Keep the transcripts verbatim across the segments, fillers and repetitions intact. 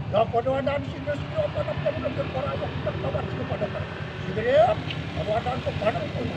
Lah, padha adan sing wis apa napa nang para awak tertawa sing padha. Sing gelem, padha adan kok bareng pun.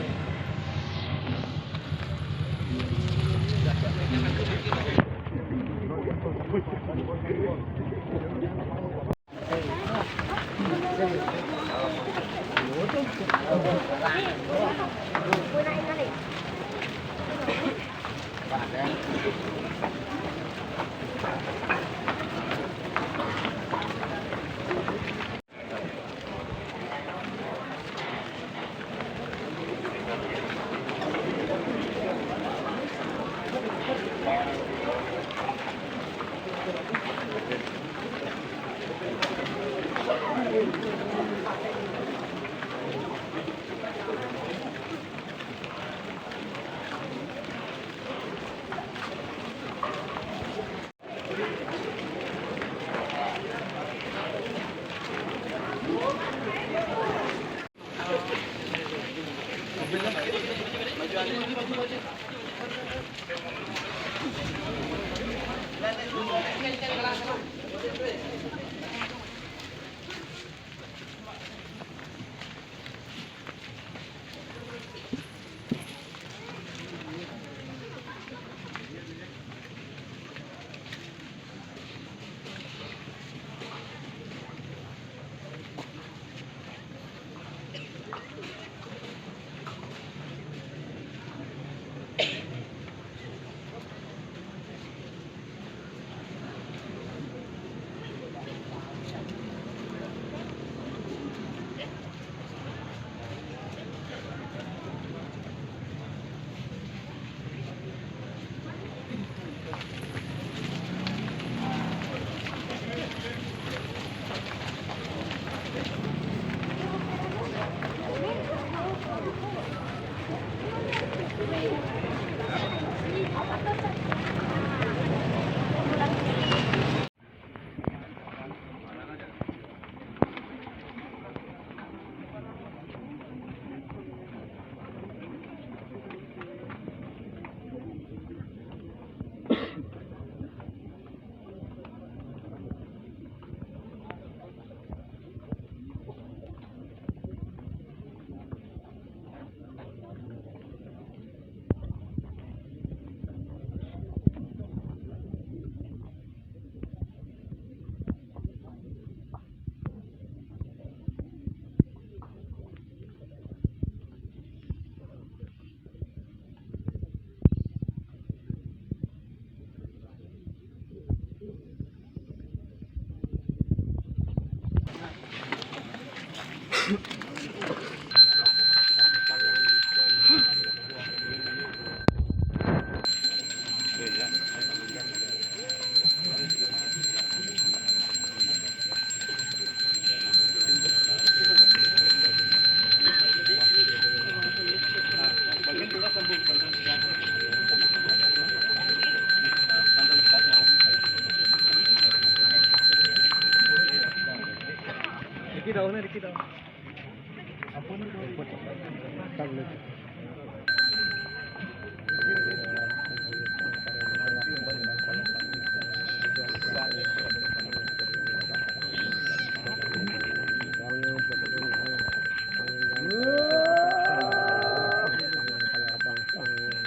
Dikit daun, dikit daun.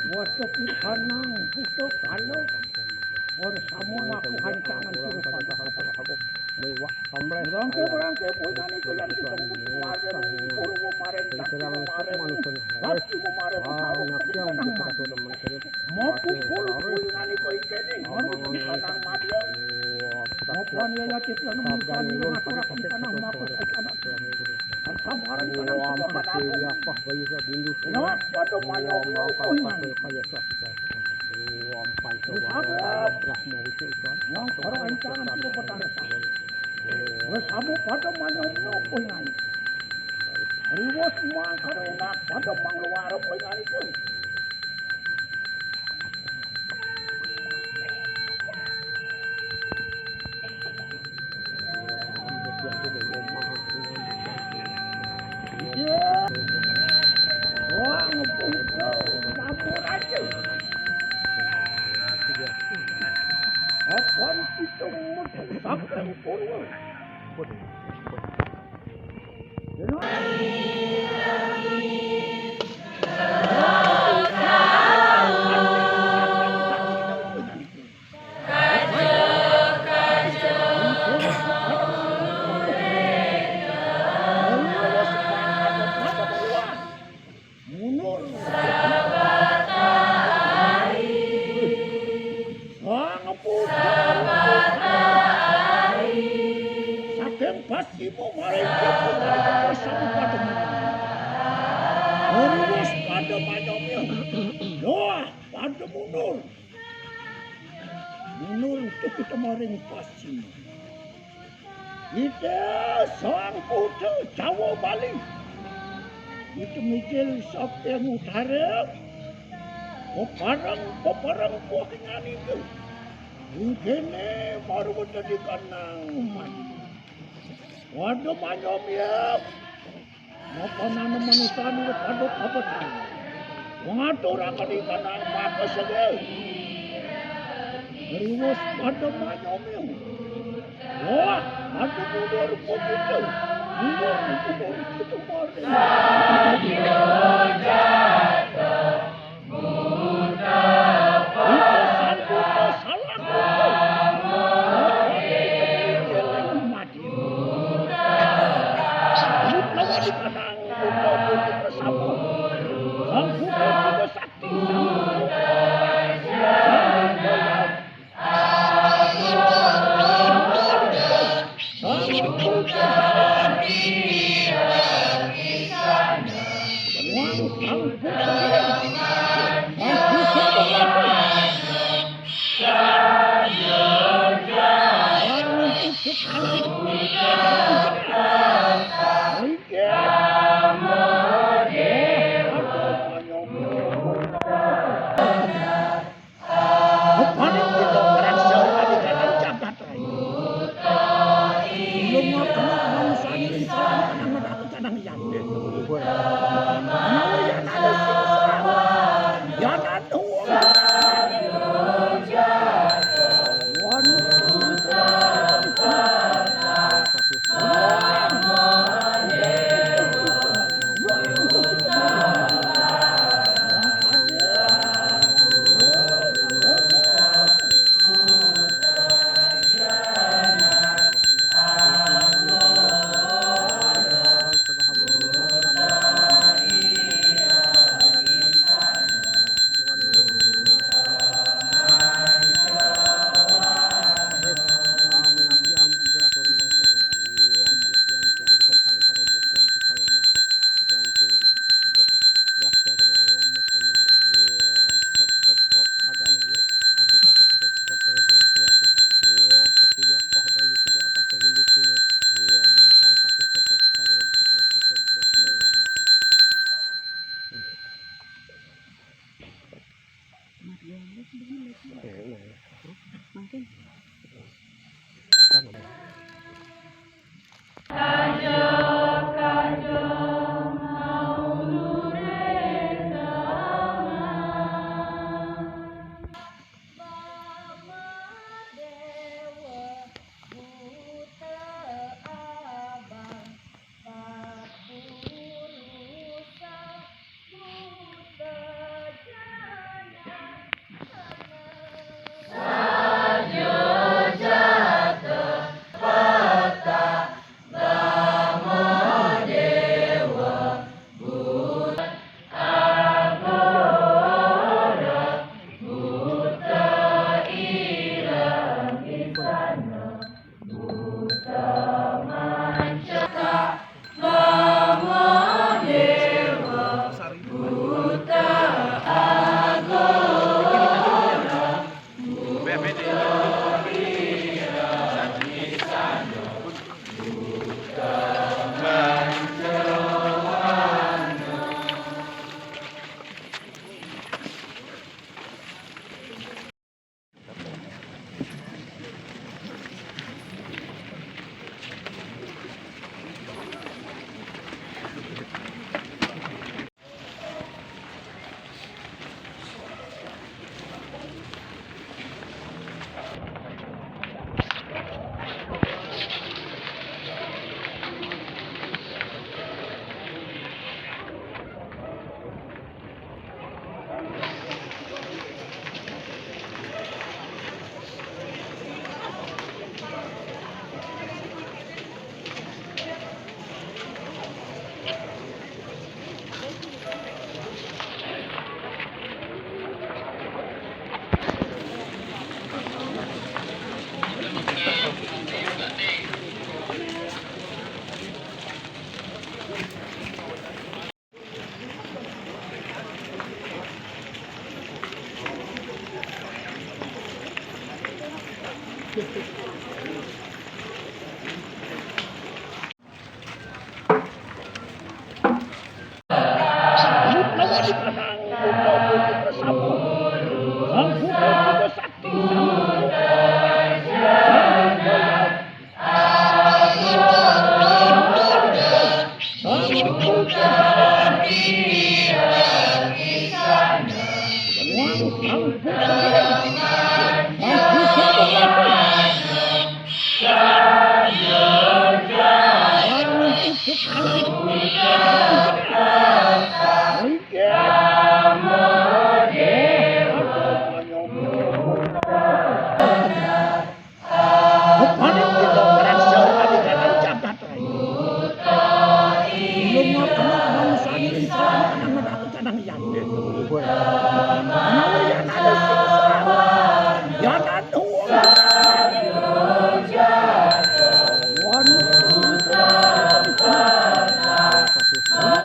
Waduh, pisanang, putuk, alo. Ora samu aku hancangan suruh pada. Mewah, kampleh. Merangke, merangke, punyane doyan kita. Kemarin, Purwo kemarin, Kaki kemarin. Kaki kemarin, Purwo kemarin. Mau pukul, punyane kok iki ning. Mau pisanang mati. Mau punyane ya, cek, anu, mungkin, anu, ora pisanang, mau aku anak. Sambarang tanang sepakat. Wah, padha manyong. Wah, kaya sasika. Wah, ampai. Wis, wis, wis. Wong karo ancangan sira petara. Wis, samu padha manyong. Riwos mang karo enak, padha mangluar. Wah, ngepung, ngepung aja. Apaan itu? Saking purwa. Mundur. Sang Buddha saking pasima maring Buddha sampun pada mundur. Riwus pada manyamya. Doa pada mundur. Mundur kita maring pasima. Ida Sang Buddha Jawa Bali. Ida mijil saking utara. Pepareng, pepareng kuwingan ida. Inggene marwedeni kanang mati. Pada manyamya. Napa nana manusan pada kabetan. Ngaturaken ikanang makasege. Riwus pada manyamya. Wah, pada mundur begitu. Mundur, mundur begitu, mari. Itu sanggup salah. Mati. Buta wadi kadang, buta putih bersama. Sang Buddha juga sakti, Sang Buddha. Sang Buddha. Sang Buddha. Sang Buddha. Bareng kita ngrasa adi kadang jagat rai. Lunga kena manusia ini salah kadang mendapat kadang yang. Menawa yang ada sing selamat, yang ada wong. Wan. Mungkin.